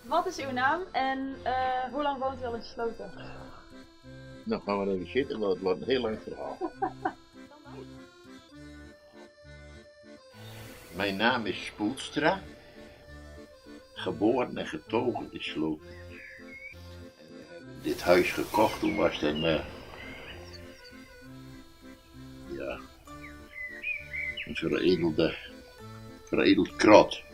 Wat is uw naam en hoe lang woont u al in Sloten? Nou, gaan we even zitten, want het wordt een heel lang verhaal. Mijn naam is Spoelstra, geboren en getogen in Sloten. En we hebben dit huis gekocht, toen was het een, ja, een veredeld krot.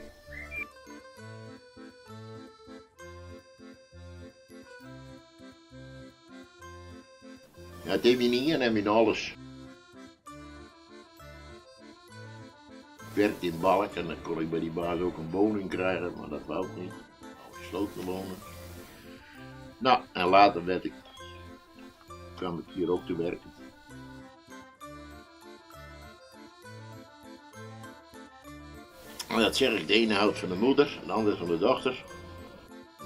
Ja, it is myn ien en myn alles. Ik werkte in Balk en dan kon ik bij die baas ook een woning krijgen, maar dat wou ik niet. In Sloten wonen. Nou, en later werd ik, kwam ik hier ook te werken. En dat zeg ik, de ene houdt van de moeder, de andere van de dochter.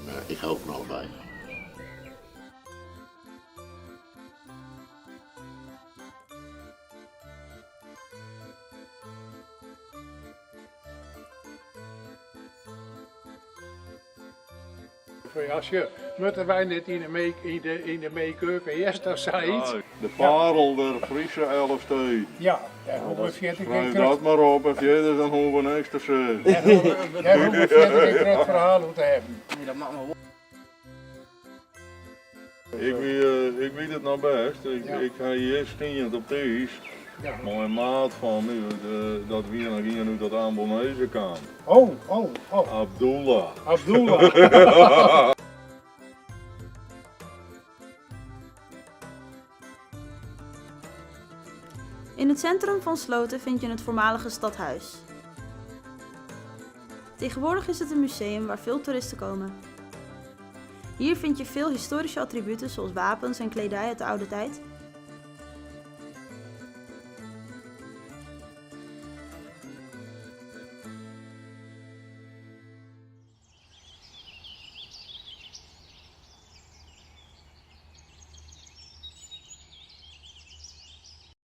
Maar ik hou van allebei. Als je, moeten wij net in de, make, in de, in de make-up eerst of zoiets? Ja, de parel der Friese elfstee. Ja, daar hoeven we verder geen Schrijf dat maar op en verder dan hoeven we niks te zeggen. Daar hoeven we verder geen groot verhaal over te hebben. Nee, dat mag maar wel. Ik weet het nog best. Ik, Ja. ik ga hier stiend op thuis. Ja. Maar een maat van me, dat wie nog hier nu dat Ambonezen kwam. Oh, oh, oh. Abdullah. Abdullah. In het centrum van Sloten vind je het voormalige stadhuis. Tegenwoordig is het een museum waar veel toeristen komen. Hier vind je veel historische attributen zoals wapens en kledij uit de oude tijd.